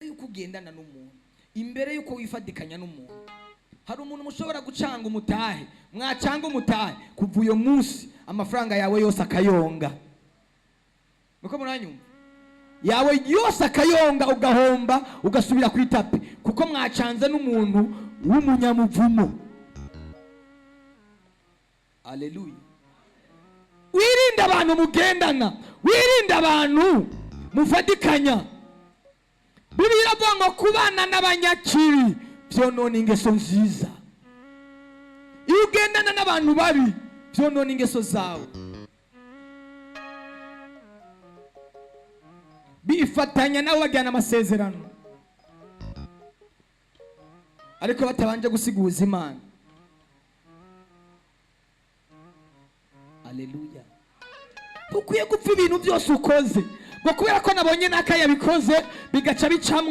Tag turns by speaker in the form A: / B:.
A: Yuko ugendana n'umuntu, imbere yuko wifatikanya n'umuntu, hari umuntu mushobora gucanga umutahe, mwacanga umutahe, kuva uyo munsi amafaranga yawe yose akayonga. Muko muranyumva? Yawe yose akayonga, ugahomba, ugasubira ku itapi, kuko mwacanze n'umuntu w'umunyamuvumo. Aleluya! Wirinde abantu mugendana, wirinde abantu mufatikanya. Bibiliya iravuga ngo kubana n'abanyakibi byonona ingeso nziza. Iyo ugendana n'abantu babi, byonona ingeso zawe. Bifatanya nawe, bajyana amasezerano, ariko batabanje gusiguza Imana. Aleluya! Ukwiye gupfa ibintu byose ukoze ngo kubera ko nabonye n'aka yabikoze, bigaca bicamwo.